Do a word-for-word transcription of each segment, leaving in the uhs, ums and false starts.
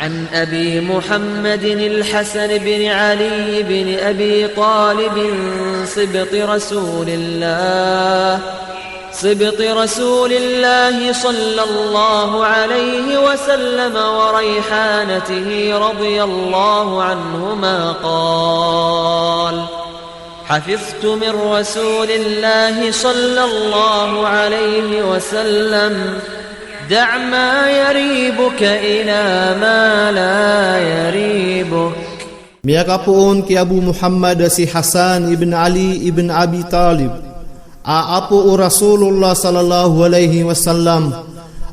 عن أبي محمد الحسن بن علي بن أبي طالب سبط رسول الله، سبط رسول الله صلى الله عليه وسلم وريحانته رضي الله عنهما قال: حفظت من رسول الله صلى الله عليه وسلم: دع ما يريبك إلى ما لا يريبك. Miyakapoon ki Abu Muhammad a si Hasan ibn Ali ibn Abi Talib a apo o Rasulullah sallallahu alaihi wasallam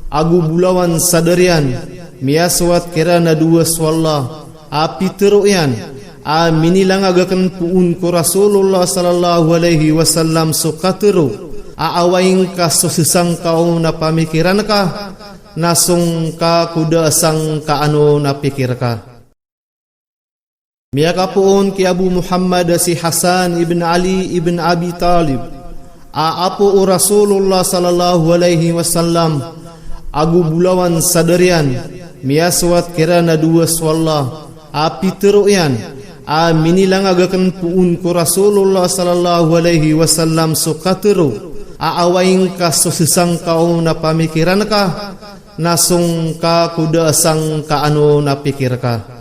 ago bolawan sa dariyan, miyasowat kiran a dowa so Allah, a pitero iyan a minilangag aken poon ko Rasulullah sallallahu alaihi wasallam so katero a awaing ka so sesangka on a pamikiran ka, na song ka ko da a sangka anon a pikir ka. Miyakapoon ki Abu Muhammad a si Hasan ibn Ali ibn Abi Talib a apo o Rasulullah sallallahu alaihi wasallam ago bolawan sa dariyan, miyasowat kiran a dowa so Allah, a pitero iyan a minilangag aken poon ko Rasulullah sallallahu alaihi wasallam so katero a awaing ka so sesangka on a pamikiran ka, na song ka ko da a sangka anon a pikir ka.